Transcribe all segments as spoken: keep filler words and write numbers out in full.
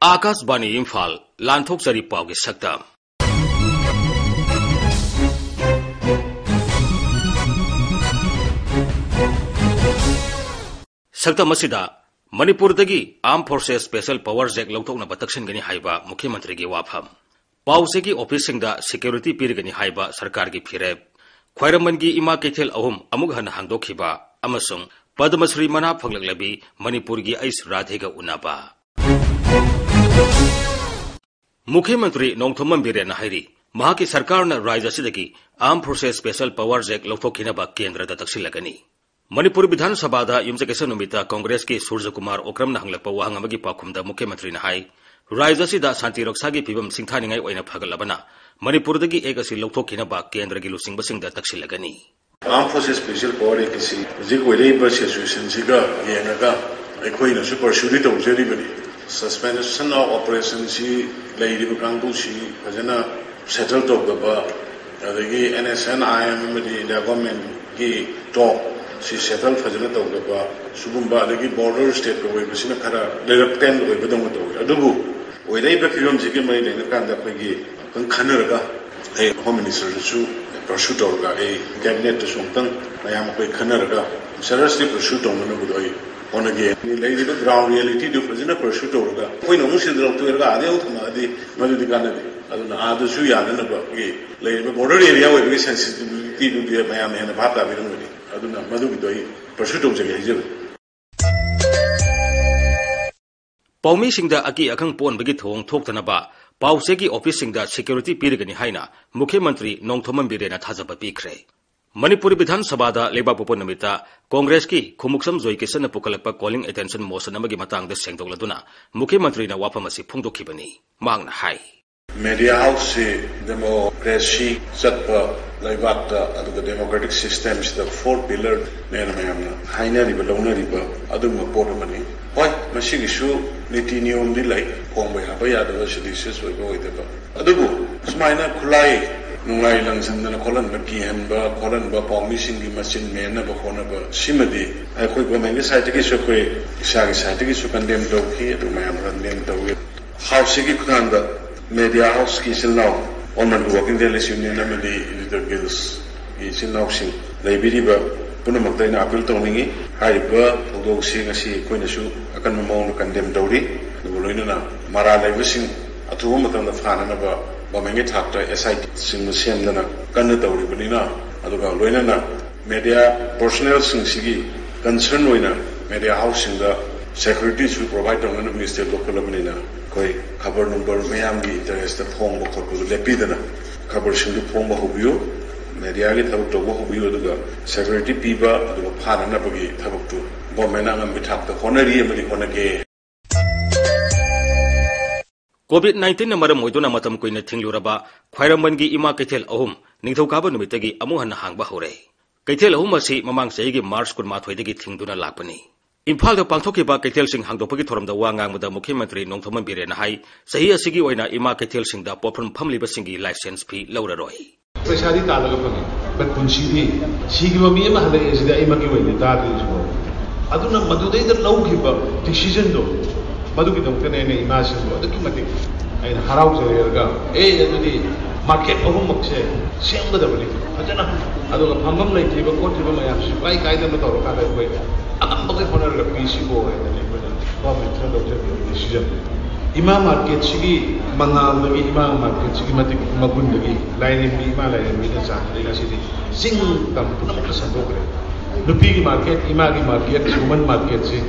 ꯑꯥꯀꯥꯁꯕꯥꯅꯤ ꯏꯝꯐꯥꯜ, ꯂꯥꯟꯊꯣꯛꯆꯔꯤ ꯄꯥꯎꯒꯤ ꯁꯛꯇꯝ꯫ ꯁꯛꯇꯝ ꯑꯁꯤꯗ ꯃꯅꯤꯄꯨꯔꯗꯒꯤ Armed Forces Special Powers Act ꯂꯧꯊꯣꯛꯅꯕ ꯇꯛꯁꯤꯟꯒꯅꯤ ꯍꯥꯏꯕ ꯃꯨꯈ꯭ꯌ ꯃꯟꯇ꯭ꯔꯤꯒꯤ ꯋꯥꯐꯝ, ꯄꯥꯎꯆꯦꯒꯤ ꯑꯣꯐꯤꯁꯁꯤꯡꯗ security ꯄꯤꯔꯒꯅꯤ ꯍꯥꯏꯕ ꯁꯔꯀꯥꯔꯒꯤ ꯐꯤꯔꯦꯞ, ꯈ꯭ꯋꯥꯏꯔꯝꯕꯟꯒꯤ ꯏꯃꯥ ꯀꯩꯊꯦꯜ ꯑꯍꯨꯝ ꯑꯃꯨꯛ ꯍꯟꯅ ꯍꯥꯡꯗꯣꯛꯈꯤꯕ ꯑꯃꯁꯨꯡ ꯄꯗꯃꯁ꯭ꯔꯤ ꯃꯅꯥ ꯐꯪꯂꯛꯂꯕꯤ ꯃꯅꯤꯄꯨꯔꯒꯤ ꯑꯩꯁ ꯔꯥꯙꯦꯒ ꯎꯅꯕ꯫ ꯃꯨꯈ꯭ꯌ ꯃꯟꯇ꯭ꯔꯤ ꯅꯣꯡꯊꯣꯝꯕꯝ ꯕꯤꯔꯦꯟꯅ ꯍꯥꯏꯔꯤ, ꯃꯍꯥꯛꯀꯤ ꯁꯔꯀꯥꯔꯅ ꯔꯥꯖ꯭ꯌ ꯑꯁꯤꯗꯒꯤ Armed Forces Special Powers Act ꯂꯧꯊꯣꯛꯈꯤꯅꯕ ꯀꯦꯟꯗ꯭ꯔꯗ ꯇꯛꯁꯤꯜꯂꯒꯅꯤ꯫ ꯃꯅꯤꯄꯨꯔ ꯕꯤꯙꯥꯟ ꯁꯚꯥꯗ ꯌꯨꯝꯁꯀꯩꯁ ꯅꯨꯃꯤꯠꯇ ꯀꯣꯡꯒ꯭ꯔꯦꯁꯀꯤ ꯁꯨꯔꯖ ꯀꯨꯃꯥꯔ ꯑꯣꯀ꯭ꯔꯝꯅ ꯍꯪꯂꯛꯄ ꯋꯥꯍꯪ ꯑꯃꯒꯤ ꯄꯥꯎꯈꯨꯝꯗ ꯃꯨꯈ꯭ꯌ ꯃꯟꯇ꯭ꯔꯤꯅ ꯍꯥꯏ, ꯔꯥꯖ꯭ꯌ ꯑꯁꯤꯗ ꯁꯥꯟꯇꯤ ꯔꯛꯁꯥꯒꯤ ꯐꯤꯕꯝ ꯁꯤꯡꯊꯥꯅꯤꯡꯉꯥꯏ ꯑꯣꯏꯅ ꯐꯒꯠꯂꯕꯅ ꯃꯅꯤꯄꯨꯔꯗꯒꯤ ꯑꯦꯛ ꯑꯁꯤ ꯂꯧꯊꯣꯛꯈꯤꯅꯕ ꯀꯦꯟꯗ꯭ꯔꯒꯤ ꯂꯨꯆꯤꯡꯕꯁꯤꯡꯗ ꯇꯛꯁꯤꯜꯂꯒꯅꯤ꯫ Armed Forces Special Power Act ꯑꯁꯤ ꯍꯧꯖꯤꯛ ꯑꯣꯏꯔꯛꯏꯕ situation ꯁꯤꯒ ꯌꯦꯡꯉꯒ ꯑꯩꯈꯣꯏꯅꯁꯨ pursue D ꯇꯧꯖꯔꯤꯕꯅꯤ꯫ Suspension of operation ꯁꯤ ꯂꯩꯔꯤꯕ ꯀꯥꯡꯕꯨꯁꯤ ꯐꯖꯅ settle ꯇꯧꯗꯕ, ꯑꯗꯒꯤ NSCN-IM ꯑꯃꯗꯤ India government ꯀꯤ talk ꯁꯤ settle ꯐꯖꯅ ꯇꯧꯗꯕ, ꯁꯤꯒꯨꯝꯕ, ꯑꯗꯒꯤ border state ꯀ ꯑꯣꯏꯕꯁꯤꯅ ꯈꯔ ꯂꯩꯔꯛ ꯇꯦꯟ ꯑꯣꯏꯕꯗꯧꯅ ꯇꯧꯏ꯫ ꯑꯗꯨꯕꯨ ꯑꯣꯏꯔꯛꯏꯕ ꯐꯤꯕꯝꯁꯤꯒ ꯃꯔꯤ ꯂꯩꯅꯔꯀꯥꯟꯗ ꯑꯩꯈꯣꯏꯒꯤ ꯑꯗꯨꯝ ꯈꯟꯅꯔꯒ ꯑꯩ Home Minister ꯗꯁꯨ pursue ꯇꯧꯔꯒ ꯑꯩ cabinet ꯇꯁꯨ ꯑꯃꯨꯛꯇꯪ ꯃꯌꯥꯝ ꯑꯩꯈꯣꯏ ꯈꯟꯅꯔꯒ seriously pursue ꯇꯧꯅꯅꯕꯗꯣ ꯑꯩ ꯍꯣꯠꯅꯒꯦ꯫ ꯂꯩꯔꯤꯕ ground reality ꯗꯨ ꯐꯖꯅ pursue ꯇꯧꯔꯒ ꯑꯩꯈꯣꯏꯅ ꯑꯃꯨꯛ ꯁꯤꯗ ꯂꯧꯊꯣꯛꯑꯒ ꯑꯥꯗꯩ ꯑꯃꯨꯛ ꯊꯝꯃꯛꯑꯗꯤ ꯃꯗꯨꯗꯤ ꯀꯥꯟꯅꯗꯦ꯫ ꯑꯗꯨꯅ ꯑꯥꯗꯁꯨ ꯌꯥꯅꯅꯕꯒꯤ ꯂꯩꯔꯤꯕ border area ꯑꯣꯏꯕꯒꯤ sensitivity ꯗꯨꯗꯤ ꯃꯌꯥꯝꯅ ꯍꯦꯟꯅ ꯚꯥꯞ ꯇꯥꯕꯤꯔꯝꯒꯅꯤ꯫ ꯑꯗꯨꯅ ꯃꯗꯨꯒꯤꯗꯣ ꯑꯩ pursue ꯇꯧꯖꯒꯦ ꯍꯥꯏꯖꯕꯅꯤ꯫ ꯄꯥꯎꯃꯤꯁꯤꯡꯗ ꯑꯀꯤ ꯑꯈꯪ ꯄꯣꯛꯍꯟꯕꯒꯤ ꯊꯧꯑꯣꯡ ꯊꯣꯛꯇꯅꯕ ꯄꯥꯎꯆꯦꯒꯤ ꯑꯣꯐꯤꯁꯁꯤꯡꯗ security ꯄꯤꯔꯒꯅꯤ ꯍꯥꯏꯅ ꯃꯨꯈ꯭ꯌ ꯃꯟꯇ꯭ꯔꯤ ꯅꯣꯡꯊꯣꯝꯕꯝ ꯕꯤꯔꯦꯟꯅ ꯊꯥꯖꯕ ꯄꯤꯈ꯭ꯔꯦ꯫ ꯃꯅꯤꯄꯨꯔ ꯕꯤꯙꯥꯟ ꯁꯚꯥꯗ ꯂꯩꯕꯥꯛꯄꯣꯛꯄ ꯅꯨꯃꯤꯠꯇ ꯀꯣꯡꯒ꯭ꯔꯦꯁꯀꯤ ꯈꯨꯃꯨꯛꯁꯝ ꯖꯣꯏꯀꯤꯁꯟꯅ ꯄꯨꯈꯠꯂꯛꯄ calling attention motion ꯑꯃꯒꯤ ꯃꯇꯥꯡꯗ ꯁꯦꯡꯗꯣꯛꯂꯗꯨꯅ ꯃꯨꯈ꯭ꯌ ꯃꯟꯇ꯭ꯔꯤꯅ ꯋꯥꯐꯝ ꯑꯁꯤ ꯐꯣꯡꯗꯣꯛꯈꯤꯕꯅꯤ꯫ ꯃꯍꯥꯛꯅ ꯍꯥꯏ, Media house ꯁꯤ democracy ꯆꯠꯄ ꯂꯩꯕꯥꯛꯇ, ꯑꯗꯨꯒ democratic system ꯁꯤꯗ four pillar ꯅꯦꯅ ꯃꯌꯥꯝꯅ ꯍꯥꯏꯅꯔꯤꯕ, ꯂꯧꯅꯔꯤꯕ ꯑꯗꯨꯒꯨꯝꯕ ꯄꯣꯠ ꯑꯃꯅꯤ꯫ ꯍꯣꯏ, ꯃꯁꯤꯒꯤꯁꯨ ꯅꯤꯇꯤ ꯅꯤꯌꯣꯝꯗꯤ ꯂꯩ, ꯐꯣꯡꯕ ꯌꯥꯕ ꯌꯥꯗꯕ, seditious ꯑꯣꯏꯕ ꯑꯣꯏꯗꯕ꯫ ꯑꯗꯨꯕꯨ ꯁꯨꯃꯥꯏꯅ ꯈꯨꯠꯂꯥꯏ ꯅꯨꯡꯉꯥꯏ ꯂꯪꯁꯤꯟꯗꯅ ꯈꯣꯠꯍꯟꯕ, ꯀꯤꯍꯟꯕ ꯈꯣꯠꯍꯟꯕ, ꯄꯥꯎꯃꯤꯁꯤꯡꯒꯤ ꯃꯆꯤꯟ ꯃꯦꯟꯅꯕ ꯈꯣꯠꯅꯕ, ꯁꯤꯃꯗꯤ ꯑꯩꯈꯣꯏ ꯒꯣꯔꯃꯦꯟꯒꯤ ꯁꯥꯏꯠꯇꯒꯤꯁꯨ, ꯑꯩꯈꯣꯏ ꯏꯁꯥꯒꯤ ꯁꯥꯏꯠꯇꯒꯤꯁꯨ ꯀꯟꯗꯦꯝ ꯇꯧꯈꯤ, ꯑꯗꯨ ꯃꯌꯥꯝ ꯀꯟꯗꯦꯝ ꯇꯧꯏ꯫ ꯍꯥꯎꯁꯁꯤꯒꯤ ꯈꯨꯠꯊꯥꯡꯗ ꯃꯦꯗꯤꯌꯥ ꯍꯥꯎꯁꯀꯤ ꯏꯆꯤꯜ ꯏꯅꯥꯎ, all Manipur working journalist union ꯑꯃꯗꯤ ꯏꯗꯤꯇꯔ ꯒꯤꯜꯁꯀꯤ ꯏꯆꯤꯜ ꯏꯅꯥꯎꯁꯤꯡ ꯂꯩꯕꯤꯔꯤꯕ ꯄꯨꯝꯅꯃꯛꯇ ꯑꯩꯅ ꯑꯥꯄꯤꯜ ꯇꯧꯅꯤꯡꯏ꯫ ꯍꯥꯏꯔꯤꯕ ꯊꯧꯗꯣꯛꯁꯤ ꯉꯁꯤ ꯑꯩꯈꯣꯏꯅꯁꯨ ꯑꯀꯟꯕ ꯃꯑꯣꯡꯗ ꯀꯟꯗꯦꯝ ꯇꯧꯔꯤ꯫ ꯑꯗꯨꯒ ꯂꯣꯏꯅꯅ ꯃꯔꯥꯜ ꯂꯩꯕꯁꯤꯡ ꯑꯊꯨꯕ ꯃꯇꯝꯗ ꯐꯥꯅꯅꯕ ꯒꯣꯔꯃꯦꯟꯒꯤ ꯊꯥꯛꯇ ꯑꯦꯁ ꯑꯥꯏ ꯇꯤꯁꯤꯡ ꯁꯦꯝꯗꯅ ꯀꯟꯅ ꯇꯧꯔꯤꯕꯅꯤꯅ, ꯑꯗꯨꯒ ꯂꯣꯏꯅꯅ ꯃꯦꯗꯤꯌꯥ ꯄꯔꯁꯣꯅꯦꯜꯁꯤꯡꯁꯤꯒꯤ ꯀꯟꯁꯔꯟ ꯑꯣꯏꯅ ꯃꯦꯗꯤꯌꯥ ꯍꯥꯎꯁꯁꯤꯡꯗ ꯁꯦꯀ꯭ꯌꯨꯔꯤꯇꯤꯁꯨ ꯄ꯭ꯔꯣꯚꯥꯏꯗ ꯇꯧꯅꯅꯕꯒꯤ ꯁ꯭ꯇꯦꯞ ꯂꯧꯈꯠꯂꯕꯅꯤꯅ, ꯑꯩꯈꯣꯏ ꯈꯕꯔ ꯅꯨꯡꯕꯔ ꯃꯌꯥꯝꯒꯤ ꯏꯟꯇꯔꯦꯁꯇ ꯐꯣꯡꯕ ꯈꯣꯠꯄꯗꯨ ꯂꯦꯞꯄꯤꯗꯅ ꯈꯕꯔꯁꯤꯡꯗꯨ ꯐꯣꯡꯕ ꯍꯧꯕꯤꯌꯨ, ꯃꯦꯗꯤꯌꯥꯒꯤ ꯊꯕꯛ ꯇꯧꯕ ꯍꯧꯕꯤꯌꯨ, ꯑꯗꯨꯒ ꯁꯦꯀ꯭ꯌꯨꯔꯤꯇꯤ ꯄꯤꯕ ꯑꯗꯨꯒ ꯐꯥꯅꯅꯕꯒꯤ ꯊꯕꯛꯇꯨ ꯒꯣꯔꯃꯦꯟꯅ ꯑꯉꯝꯕ ꯊꯥꯛꯇ ꯍꯣꯠꯅꯔꯤ ꯑꯃꯗꯤ ꯍꯣꯠꯅꯒꯦ꯫ ꯀꯣꯚꯤꯗ ꯅꯥꯏꯟꯇꯤꯟꯅ ꯃꯔꯝ ꯑꯣꯏꯗꯨꯅ ꯃꯇꯝ ꯀꯨꯏꯅ ꯊꯤꯡꯂꯨꯔꯕ ꯈ꯭ꯋꯥꯏꯔꯝꯕꯟꯒꯤ ꯏꯃꯥ ꯀꯩꯊꯦꯜ ꯑꯍꯨꯝ ꯅꯤꯡꯊꯧꯀꯥꯕ ꯅꯨꯃꯤꯠꯇꯒꯤ ꯑꯃꯨꯛ ꯍꯟꯅ ꯍꯥꯡꯕ ꯍꯧꯔꯦ꯫ ꯀꯩꯊꯦꯜ ꯑꯍꯨꯝ ꯑꯁꯤ ꯃꯃꯥꯡ ꯆꯍꯤꯒꯤ ꯃꯥꯔꯆ ꯀꯨꯟꯃꯥꯊꯣꯏꯗꯒꯤ ꯊꯤꯡꯗꯨꯅ ꯂꯥꯛꯄꯅꯤ꯫ ꯏꯝꯐꯥꯜꯗ ꯄꯥꯡꯊꯣꯛꯈꯤꯕ ꯀꯩꯊꯦꯜꯁꯤꯡ ꯍꯥꯡꯗꯣꯛꯄꯒꯤ ꯊꯧꯔꯝꯗ ꯋꯥ ꯉꯥꯡꯕꯗ ꯃꯨꯈ꯭ꯌ ꯃꯟꯇ꯭ꯔꯤ ꯅꯣꯡꯊꯣꯝꯕꯝ ꯕꯤꯔꯦꯟꯅ ꯍꯥꯏ, ꯆꯍꯤ ꯑꯁꯤꯒꯤ ꯑꯣꯏꯅ ꯏꯃꯥ ꯀꯩꯊꯦꯜꯁꯤꯡꯗ ꯄꯣꯠꯐꯝ ꯐꯝꯂꯤꯕꯁꯤꯡꯒꯤ ꯂꯥꯏꯁꯦꯟꯁ ꯐꯤ ꯂꯧꯔꯔꯣꯏ꯫ ꯄꯩꯁꯥꯗꯤ ꯇꯥꯜꯂꯒ ꯐꯪꯉꯤ, but ꯄꯨꯟꯁꯤꯗꯤ ꯁꯤꯈꯤꯕ ꯃꯤ ꯑꯃ ꯍꯜꯂꯛꯑꯦ ꯁꯤꯗꯤ ꯑꯩꯃꯛꯀꯤ ꯑꯣꯏꯅꯗꯤ ꯇꯥꯗ꯭ꯔꯤ ꯍꯧꯖꯤꯛꯐꯥꯎ꯫ ꯑꯗꯨꯅ ꯃꯗꯨꯗꯩꯗ ꯂꯧꯈꯤꯕ decisionꯗꯣ, ꯃꯗꯨꯒꯤꯗꯃꯛꯇꯅꯦ ꯑꯩꯅ ꯏꯃꯥꯁꯤꯡꯕꯨ ꯑꯗꯨꯛꯀꯤ ꯃꯇꯤꯛ ꯑꯩꯅ ꯍꯔꯥꯎꯖꯔꯒ, ꯑꯦ, ꯑꯗꯨꯗꯤ market ꯑꯍꯨꯝꯃꯛꯁꯦ ꯁꯦꯝꯒꯗꯕꯅꯤ ꯐꯖꯅ, ꯑꯗꯨꯒ ꯐꯝꯐꯝ ꯂꯩꯇ꯭ꯔꯤꯕ ꯈꯣꯠꯇ꯭ꯔꯤꯕ ꯃꯌꯥꯝꯁꯤꯁꯨ ꯀꯥꯏ ꯀꯥꯏꯗꯅꯣ ꯇꯧꯔꯀꯥꯟꯗ ꯑꯩꯈꯣꯏ ꯑꯉꯝꯕꯈꯩ ꯍꯣꯠꯅꯔꯒ ꯄꯤꯁꯤꯀꯣ ꯍꯥꯏꯗꯅ ꯑꯩꯈꯣꯏꯅ governmentꯅ ꯂꯧꯖꯈꯤꯕ decision꯫ ꯏꯃꯥ marketꯁꯤꯒꯤ ꯃꯉꯥꯜꯗꯒꯤ, ꯏꯃꯥ marketꯁꯤꯒꯤ ꯃꯇꯤꯛ ꯃꯒꯨꯟꯗꯒꯤ ꯂꯥꯏꯔꯦꯝꯕꯤ, ꯏꯃꯥ ꯂꯥꯏꯔꯦꯝꯕꯤꯅ ꯆꯥꯟꯗꯒꯤ ꯉꯁꯤꯗꯤ ꯆꯤꯡ ꯇꯝ ꯄꯨꯝꯅꯃꯛꯇ ꯁꯟꯗꯣꯛꯈ꯭ꯔꯦ꯫ ꯅꯨꯄꯤꯒꯤ market, ꯏꯃꯥꯒꯤ market, women marketꯁꯤ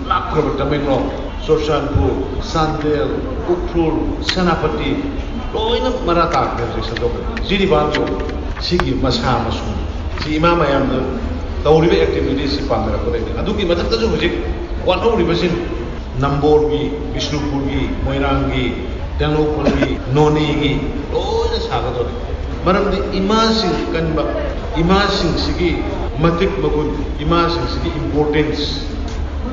ꯂꯥꯞꯈ꯭ꯔꯕ ꯇꯃꯦꯡꯂꯣꯡ, ꯆꯨꯔꯆꯥꯟꯄꯨꯔ, ꯆꯥꯟꯗꯦꯜ, ꯎꯈ꯭ꯔꯨꯜ, ꯁꯦꯅꯥꯄꯇꯤ ꯂꯣꯏꯅ ꯃꯔꯥ ꯇꯥꯈ꯭ꯔꯦ ꯍꯧꯖꯤꯛ ꯁꯟꯗꯣꯛꯈ꯭ꯔꯦ꯫ ꯖꯤꯔꯤꯕꯥꯝ ꯌꯧ꯫ ꯁꯤꯒꯤ ꯃꯁꯥ ꯃꯁꯨ ꯁꯤ ꯏꯃꯥ ꯃꯌꯥꯝꯅ ꯇꯧꯔꯤꯕ activityꯁꯤ ꯄꯥꯝꯅꯔꯛꯄꯗꯒꯤꯅꯤ꯫ ꯑꯗꯨꯒꯤ ꯃꯊꯛꯇꯁꯨ ꯍꯧꯖꯤꯛ ꯋꯥꯠꯍꯧꯔꯤꯕꯁꯤꯡ ꯅꯝꯕꯣꯜꯒꯤ, ꯕꯤꯁꯅꯨꯄꯨꯔꯒꯤ, ꯃꯣꯏꯔꯥꯡꯒꯤ, ꯇꯦꯡꯅꯧꯄꯜꯒꯤ, ꯅꯣꯅꯦꯒꯤ ꯂꯣꯏꯅ ꯁꯥꯒꯗꯧꯔꯤ꯫ ꯃꯔꯝꯗꯤ ꯏꯃꯥꯁꯤꯡ ꯀꯟꯕ, ꯏꯃꯥꯁꯤꯡꯁꯤꯒꯤ ꯃꯇꯤꯛ ꯃꯒꯨꯟ, ꯏꯃꯥꯁꯤꯡꯁꯤꯒꯤ importance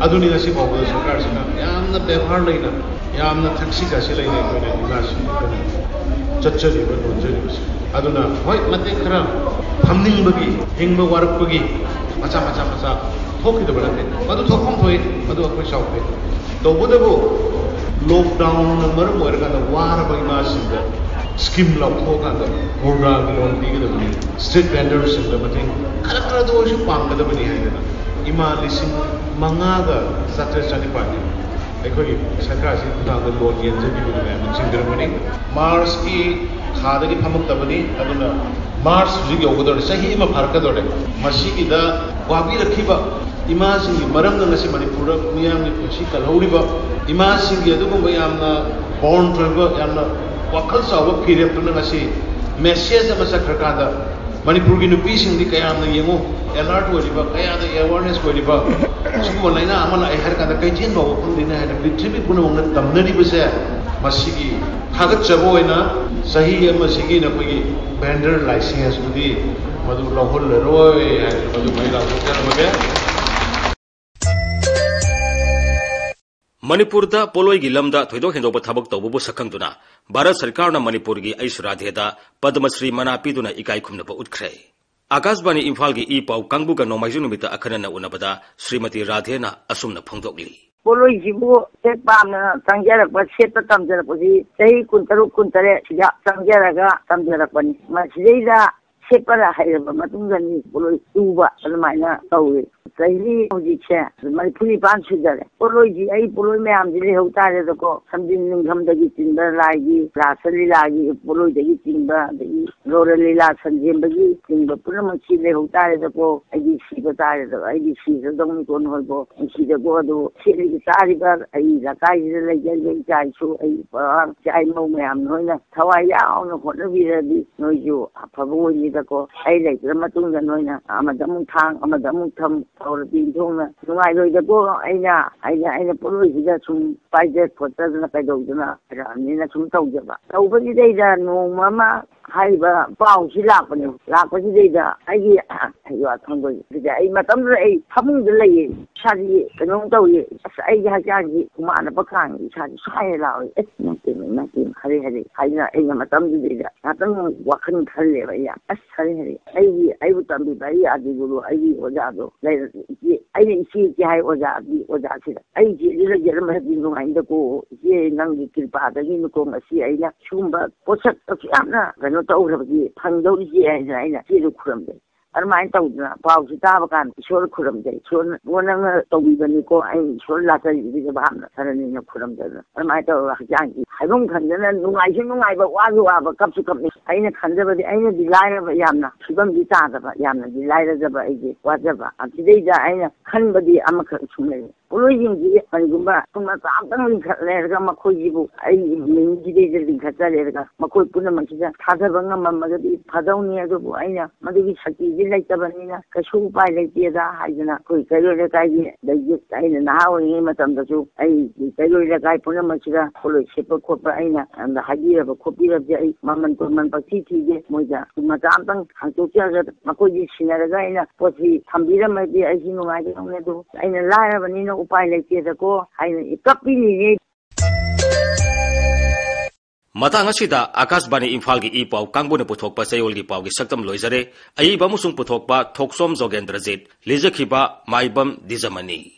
ꯑꯗꯨꯅꯤ ꯉꯁꯤ ꯐꯥꯎꯕꯗ ꯁꯔꯀꯥꯔꯁꯤꯅ ꯌꯥꯝꯅ ꯕꯦꯕꯥꯔ ꯂꯩꯅ, ꯌꯥꯝꯅ ꯊꯛꯁꯤ ꯈꯥꯁꯤ ꯂꯩꯅ ꯑꯩꯈꯣꯏꯅ ꯏꯃꯥꯁꯤꯡ ꯀꯟꯕ꯫ ꯆꯠꯆꯔꯤꯕ, ꯂꯣꯟꯖꯔꯤꯕꯁꯦ꯫ ꯑꯗꯨꯅ ꯍꯣꯏ, ꯃꯇꯦꯛ ꯈꯔ ꯐꯝꯅꯤꯡꯕꯒꯤ, ꯍꯤꯡꯕ ꯋꯥꯔꯛꯄꯒꯤ ꯃꯆꯥ ꯃꯆꯥ ꯃꯆꯥ ꯊꯣꯛꯈꯤꯗꯕ ꯅꯠꯇꯦ꯫ ꯃꯗꯨ ꯊꯣꯛꯐꯝ ꯊꯣꯛꯏ, ꯃꯗꯨ ꯑꯩꯈꯣꯏ ꯁꯥꯎꯗꯦ꯫ ꯇꯧꯕꯇꯕꯨ ꯂꯣꯛꯗꯥꯎꯟꯅ ꯃꯔꯝ ꯑꯣꯏꯔꯀꯥꯟꯗ ꯋꯥꯔꯕ ꯏꯃꯥꯁꯤꯡꯗ ꯁ꯭ꯀꯤꯝ ꯂꯧꯊꯣꯛꯑꯀꯥꯟꯗ ꯃꯨꯔꯗꯥꯒꯤ ꯂꯣꯟ ꯄꯤꯒꯗꯕꯅꯤ, ꯁ꯭ꯇ꯭ꯔꯤꯠ ꯚꯦꯟꯗꯔꯁꯤꯡꯗ ꯃꯇꯦꯡ ꯈꯔ ꯈꯔꯗ ꯑꯣꯏꯔꯁꯨ ꯄꯥꯡꯒꯗꯕꯅꯤ ꯍꯥꯏꯗꯅ ꯏꯃꯥ ꯂꯤꯁꯤꯡ ꯃꯉꯥꯒ ꯆꯥꯇ꯭ꯔꯦꯠ ꯆꯥꯅꯤꯄꯥꯟꯅꯤ ꯑꯩꯈꯣꯏꯒꯤ ꯁꯔꯀꯥꯔꯁꯤꯒꯤ ꯈꯨꯠꯊꯥꯡꯗ ꯂꯣꯟ ꯌꯦꯟꯖꯈꯤꯕꯗꯨ ꯃꯌꯥꯝꯅ ꯈꯪꯕꯤꯔꯝꯒꯅꯤ꯫ ꯃꯥꯔꯆꯀꯤ ꯊꯥꯗꯒꯤ ꯐꯝꯃꯛꯇꯕꯅꯤ, ꯑꯗꯨꯅ ꯃꯥꯔꯆ ꯍꯧꯖꯤꯛ ꯌꯧꯒꯗꯧꯔꯦ, ꯆꯍꯤ ꯑꯃ ꯐꯥꯔꯛꯀꯗꯧꯔꯦ꯫ ꯃꯁꯤꯒꯤꯗ ꯋꯥꯕꯤꯔꯛꯈꯤꯕ ꯏꯃꯥꯁꯤꯡꯒꯤ ꯃꯔꯝꯅ ꯉꯁꯤ ꯃꯅꯤꯄꯨꯔꯗ ꯃꯤꯌꯥꯝꯒꯤ ꯄꯨꯟꯁꯤ ꯀꯜꯍꯧꯔꯤꯕ ꯏꯃꯥꯁꯤꯡꯒꯤ ꯑꯗꯨꯒꯨꯝꯕ ꯌꯥꯝꯅ ꯕꯣꯟ ꯑꯣꯏꯕ, ꯌꯥꯝꯅ ꯋꯥꯈꯜ ꯆꯥꯎꯕ ꯐꯤꯔꯦꯞꯇꯨꯅ ꯉꯁꯤ ꯃꯦꯁꯦꯖ ꯑꯃ ꯆꯠꯈ꯭ꯔꯀꯥꯟꯗ, ꯃꯅꯤꯄꯨꯔꯒꯤ ꯅꯨꯄꯤꯁꯤꯡꯗꯤ ꯀꯌꯥꯝꯅ ꯌꯦꯡꯉꯨ, ꯑꯦꯂꯔꯠ ꯑꯣꯏꯔꯤꯕ, ꯀꯌꯥꯗ ꯑꯦꯋꯥꯔꯅꯦꯁ ꯑꯣꯏꯔꯤꯕ, ꯁꯤꯒꯨꯝꯕ ꯂꯥꯏꯅꯥ ꯑꯃ ꯂꯥꯛꯑꯦ ꯍꯥꯏꯔ ꯀꯥꯟꯗ ꯀꯩꯊꯦꯜ ꯐꯥꯎꯕ ꯐꯝꯗꯦꯅꯦ ꯍꯥꯏꯅ ꯄ꯭ꯔꯤꯊꯤꯕꯤ ꯄꯨꯝꯅꯃꯛꯅ ꯇꯝꯅꯔꯤꯕꯁꯦ, ꯃꯁꯤꯒꯤ ꯊꯥꯒꯠꯆꯕ ꯑꯣꯏꯅ ꯆꯍꯤ ꯑꯃꯁꯤꯒꯤ ꯅꯈꯣꯏꯒꯤ ꯚꯦꯟꯗꯔ ꯂꯥꯏꯁꯦꯟꯁꯇꯨꯗꯤ ꯃꯗꯨ ꯂꯧꯍꯜꯂꯔꯣꯏ ꯍꯥꯏꯗꯅ ꯃꯗꯨ ꯃꯩ ꯂꯥꯎꯊꯣꯛꯆꯔꯝꯃꯒꯦ꯫ ꯃꯅꯤꯄꯨꯔꯗ ꯄꯣꯠꯂꯣꯏꯒꯤ ꯂꯝꯗ ꯊꯣꯏꯗꯣꯛ ꯍꯦꯟꯗꯣꯛꯄ ꯊꯕꯛ ꯇꯧꯕꯕꯨ ꯁꯛꯈꯪꯗꯨꯅ ꯚꯥꯔꯠ ꯁꯔꯀꯥꯔꯅ ꯃꯅꯤꯄꯨꯔꯒꯤ ꯑꯩꯁ ꯔꯥꯙꯦꯗ ꯄꯗꯃ ꯁ꯭ꯔꯤ ꯃꯅꯥ ꯄꯤꯗꯨꯅ ꯏꯀꯥꯏ ꯈꯨꯝꯅꯕ ꯎꯠꯈ꯭ꯔꯦ꯫ ꯑꯀꯥꯁꯕꯥꯅꯤ ꯏꯝꯐꯥꯜꯒꯤ ꯏ ꯄꯥꯎ ꯀꯥꯡꯕꯨꯒ ꯅꯣꯡꯃꯥꯏꯖꯤꯡ ꯅꯨꯃꯤꯠꯇ ꯑꯈꯟꯅꯅ ꯎꯅꯕꯗ ꯁ꯭ꯔꯤꯃꯇꯤ ꯔꯥꯙꯦꯅ ꯑꯁꯨꯝꯅ ꯐꯣꯡꯗꯣꯛꯂꯤ꯫ ꯄꯣꯠꯂꯣꯏꯁꯤꯕꯨ ꯍꯦꯛ ꯄꯥꯝꯅ ꯆꯪꯖꯔꯛꯄ, ꯁꯦꯠꯄ ꯇꯝꯖꯔꯛꯄꯁꯤ ꯆꯍꯤ ꯀꯨꯟꯇꯔꯨꯛ, ꯀꯨꯟꯇꯔꯦꯠ ꯁꯤꯗ ꯆꯪꯖꯔꯒ ꯇꯝꯖꯔꯛꯄꯅꯤ꯫ ꯃꯁꯤꯗꯩꯗ ꯁꯦꯠꯄ ꯍꯩꯔꯕ ꯃꯇꯨꯡꯗꯅꯤ ꯄꯣꯠꯂꯣꯏ ꯇꯨꯕ ꯑꯗꯨꯃꯥꯏꯅ ꯇꯧꯏ꯫ ꯆꯍꯤ ꯍꯧꯖꯤꯛꯁꯦ ꯃꯔꯤꯐꯨ ꯅꯤꯄꯥꯟ ꯁꯨꯖꯔꯦ꯫ ꯄꯣꯠꯂꯣꯏꯁꯤ, ꯑꯩ ꯄꯣꯠꯂꯣꯏ ꯃꯌꯥꯝꯁꯤ ꯂꯩꯍꯧ ꯇꯥꯔꯦꯗꯀꯣ꯫ ꯁꯝꯖꯤꯟ ꯅꯨꯡꯖꯝꯗꯒꯤ ꯆꯤꯡꯕ, ꯂꯥꯏꯒꯤ ꯔꯥꯁ ꯂꯤꯂꯥꯒꯤ ꯄꯣꯠꯂꯣꯏꯗꯒꯤ ꯆꯤꯡꯕ, ꯑꯗꯒꯤ ꯔꯣꯔ ꯂꯤꯂꯥ ꯁꯟꯖꯦꯝꯕꯒꯤ ꯆꯤꯡꯕ ꯄꯨꯝꯅꯃꯛꯁꯤ ꯂꯩꯍꯧ ꯇꯥꯔꯦꯗꯀꯣ꯫ ꯑꯩꯗꯤ ꯁꯤꯕ ꯇꯥꯔꯦꯗꯀꯣ꯫ ꯑꯩꯗꯤ ꯁꯤꯔꯗꯧꯅꯤꯀꯣ ꯅꯣꯏꯕꯣ꯫ ꯅꯨꯡꯁꯤꯗꯀꯣ꯫ ꯑꯗꯨ ꯁꯦꯠꯂꯤꯕ ꯆꯥꯔꯤꯕ ꯑꯩ ꯂꯩꯀꯥꯏꯁꯤꯗ ꯂꯩꯖꯔꯤꯕ ꯏꯆꯥ ꯏꯁꯨ, ꯑꯩ ꯄꯥ-, ꯏꯆꯥ ꯏꯃꯧ ꯃꯌꯥꯝ ꯅꯣꯏꯅ ꯊꯋꯥꯏ ꯌꯥꯎꯅ ꯍꯣꯠꯅꯕꯤꯔꯗꯤ ꯅꯣꯏꯁꯨ ꯑꯐꯕ ꯑꯣꯏꯅꯤꯗꯀꯣ꯫ ꯑꯩ ꯂꯩꯇ꯭ꯔ ꯃꯇꯨꯡꯗ ꯅꯣꯏꯅ ꯑꯃꯗ ꯑꯃꯨꯛ ꯊꯥꯡ, ꯑꯃꯗ ꯑꯃꯨꯛ ꯊꯝ ꯇꯧꯔꯗꯤ ꯏꯟꯊꯣꯛꯅ ꯅꯨꯡꯉꯥꯏꯔꯣꯏꯗꯀꯣ꯫ ꯑꯩꯅ, ꯑꯩꯅ, ꯑꯩꯅ ꯄꯣꯠꯂꯣꯏꯁꯤꯗ ꯁꯨꯝ ꯄꯥꯏꯖ ꯈꯣꯠꯆꯗꯅ ꯀꯩꯗꯧꯗꯅ ꯂꯩꯔꯛꯑꯕꯅꯤꯅ ꯁꯨꯝ ꯇꯧꯖꯕ꯫ ꯇꯧꯕꯁꯤꯗꯩꯗ ꯅꯣꯡꯃ ꯑꯃ ꯍꯥꯏꯔꯤꯕ ꯄꯥꯎꯁꯤ ꯂꯥꯛꯄꯅꯦ꯫ ꯂꯥꯛꯄꯁꯤꯗꯩꯗ ꯑꯩꯒꯤ ꯍꯩꯋꯥ ꯈꯪꯕꯁꯤꯗ ꯑꯩ ꯃꯇꯝꯗꯨꯗ ꯑꯩ ꯐꯃꯨꯡꯗ ꯂꯩꯌꯦ꯫ ꯏꯁꯥꯁꯤ ꯀꯩꯅꯣꯝ ꯇꯧꯏ꯫ ꯑꯁ, ꯑꯩꯒꯤ ꯍꯛꯆꯥꯡꯁꯤ ꯍꯨꯃꯥꯡꯅꯕ ꯀꯥꯡ, ꯏꯁꯥꯁꯤ ꯁꯥꯏꯌꯦ ꯂꯥꯎꯏ꯫ ꯑꯁ, ꯅꯠꯇꯦꯅꯦ, ꯅꯠꯇꯦꯅꯦ, ꯍꯔꯦ ꯍꯔꯦ ꯍꯥꯏꯅ ꯑꯩꯅ ꯃꯇꯝꯗꯨꯗꯩꯗ ꯉꯥꯛꯇꯪ ꯋꯥꯈꯜ ꯈꯜꯂꯦꯕ ꯑꯩ ꯌꯥꯝ꯫ ꯑꯁ, ꯍꯔꯦ ꯍꯔꯦ, ꯑꯩꯒꯤ, ꯑꯩꯕꯨ ꯇꯝꯕꯤꯕ ꯑꯩꯒꯤ ꯑꯥꯗꯤ ꯒꯨꯔꯨ, ꯑꯩꯒꯤ ꯑꯣꯖꯥꯗꯣ ꯂꯩꯔꯗꯤ, ꯏꯆꯦ, ꯑꯩꯅ ꯏꯆꯦ ꯏꯆꯦ ꯍꯥꯏ ꯑꯣꯖꯥꯗꯤ, ꯑꯣꯖꯥꯁꯤꯗ ꯑꯩ ꯏꯆꯦꯁꯤ ꯂꯩꯖꯔꯝꯃꯗꯤ ꯅꯨꯡꯉꯥꯏꯅꯤꯗꯀꯣ, ꯏꯆꯦ ꯅꯪꯒꯤ ꯀ꯭ꯔꯤꯄꯥꯗꯒꯤꯅꯤꯀꯣ ꯉꯁꯤ ꯑꯩꯅ ꯁꯤꯒꯨꯝꯕ ꯄꯣꯠꯁꯛ ꯑꯁꯨꯛ ꯌꯥꯝꯅ ꯀꯩꯅꯣ ꯇꯧꯈ꯭ꯔꯕꯗꯤ ꯐꯪꯗꯧꯔꯤꯁꯦ ꯍꯥꯏꯗꯅ ꯑꯩꯅ ꯏꯆꯦꯗ ꯈꯨꯔꯨꯝꯖꯩ꯫ ꯑꯗꯨꯃꯥꯏꯅ ꯇꯧꯗꯅ ꯄꯥꯎꯁꯤ ꯇꯥꯕ ꯀꯥꯟꯗ ꯏꯁꯣꯔ ꯈꯨꯔꯨꯝꯖꯩ꯫ ꯏꯁꯣꯔꯅ, "ꯑꯣ, ꯅꯪꯅ ꯇꯧꯕꯤꯕꯅꯤꯀꯣ, ꯑꯩ ꯏꯁꯣꯔ ꯂꯥꯠꯆꯔꯤꯕꯅꯤ, ꯚꯥꯞꯅ ꯁꯥꯟꯅꯅꯤꯅ" ꯈꯨꯔꯨꯝꯖꯗꯅ ꯑꯗꯨꯃꯥꯏꯅ ꯇꯧꯔꯒ ꯍꯛꯆꯥꯡꯁꯤ ꯍꯥꯏꯐꯝ ꯈꯪꯗꯅ ꯅꯨꯡꯉꯥꯏꯁꯨ ꯅꯨꯡꯉꯥꯏꯕ, ꯋꯥꯁꯨ ꯋꯥꯕ, ꯀꯞꯁꯨ ꯀꯞꯅꯤꯡ꯫ ꯑꯩꯅ ꯈꯟꯖꯕꯗꯤ ꯑꯩꯅꯗꯤ ꯂꯥꯏꯔꯕ, ꯌꯥꯝꯅ ꯐꯤꯕꯝꯗꯤ ꯇꯥꯗꯕ, ꯌꯥꯝꯅꯗꯤ ꯂꯥꯏꯔꯖꯕ ꯑꯩꯁꯦ ꯋꯥꯖꯕ꯫ ꯑꯁꯤꯗꯩꯗ ꯑꯩꯅ ꯈꯟꯕꯗꯤ ꯑꯃꯈꯛ ꯁꯨꯝ ꯂꯩ꯫ ꯄꯣꯠꯂꯣꯏꯁꯤꯡꯁꯤ ꯀꯔꯤꯒꯨꯝꯕ ꯁ꯭ꯀꯨꯜ ꯃꯆꯥ ꯑꯃꯇꯪ ꯂꯤꯡꯈꯠꯂꯦꯔꯒ ꯃꯈꯣꯏꯁꯤꯕꯨ ꯑꯩ ꯃꯤꯡꯁꯤꯗꯩꯗ ꯂꯤꯡꯈꯠꯆꯔꯦꯔꯒ ꯃꯈꯣꯏ ꯄꯨꯝꯅꯃꯛꯁꯤꯗ ꯊꯥꯖꯕ ꯉꯝꯃꯝꯃꯒꯗꯤ ꯐꯗꯧꯅꯤ꯫ ꯑꯗꯨꯕꯨ ꯑꯩꯅ ꯃꯗꯨꯒꯤ ꯁꯛꯇꯤꯗꯤ ꯂꯩꯇꯕꯅꯤꯅ ꯀꯩꯁꯨ ꯎꯄꯥꯏ ꯂꯩꯇꯦꯗ ꯍꯥꯏꯗꯅ ꯑꯩꯈꯣꯏ ꯀꯩꯔꯣꯏ ꯂꯩꯀꯥꯏꯒꯤ ꯂꯩꯖꯦ ꯑꯩꯅ ꯅꯍꯥ ꯑꯣꯏꯔꯤꯉꯩ ꯃꯇꯝꯗꯁꯨ ꯑꯩ ꯀꯩꯔꯣꯏ ꯂꯩꯀꯥꯏ ꯄꯨꯝꯅꯃꯛꯁꯤꯗ ꯄꯣꯠꯂꯣꯏ ꯁꯦꯠꯄ ꯈꯣꯠꯄ ꯑꯩꯅ ꯑꯗ ꯍꯥꯏꯕꯤꯔꯕ ꯈꯣꯠꯄꯤꯔꯕꯁꯦ ꯑꯩ ꯃꯃꯜ ꯇꯣꯟꯃꯟ ꯄꯪꯊꯤ ꯊꯤꯗꯦ꯫ ꯃꯣꯏꯗ ꯁ꯭ꯀꯨꯜ ꯃꯆꯥ ꯑꯃꯇꯪ ꯍꯥꯡꯇꯣꯛꯆꯔꯒ ꯃꯈꯣꯏꯁꯤ ꯁꯤꯟꯅꯔꯒ ꯑꯩꯅ ꯄꯣꯠꯁꯤ ꯊꯝꯕꯤꯔꯝꯃꯗꯤ ꯑꯩꯁꯤ ꯅꯨꯡꯉꯥꯏꯒꯗꯧꯅꯤ꯫ ꯑꯗꯨ ꯑꯩꯅ ꯂꯥꯏꯔꯕꯅꯤꯅ ꯎꯄꯥꯏ ꯂꯩꯇꯦꯗꯀꯣ ꯍꯥꯏꯅ ꯀꯞꯄꯤꯅꯤꯅꯦ꯫ ꯃꯇꯥꯡ ꯑꯁꯤꯗ ꯑꯀꯥꯁꯕꯥꯅꯤ ꯏꯝꯐꯥꯜꯒꯤ ꯏ ꯄꯥꯎ ꯀꯥꯡꯕꯨꯅ ꯄꯨꯊꯣꯛꯄ ꯆꯌꯣꯜꯒꯤ ꯄꯥꯎꯒꯤ ꯁꯛꯇꯝ ꯂꯣꯏꯖꯔꯦ꯫ ꯑꯏꯕ ꯑꯃꯁꯨꯡ ꯄꯨꯊꯣꯛꯄ ꯊꯣꯛꯆꯣꯝ ꯖꯣꯒꯦꯟꯗ꯭ꯔꯖꯤꯠ, ꯂꯤꯖꯈꯤꯕ ꯃꯥꯏꯕꯝ ꯗꯤꯖꯃꯅꯤ꯫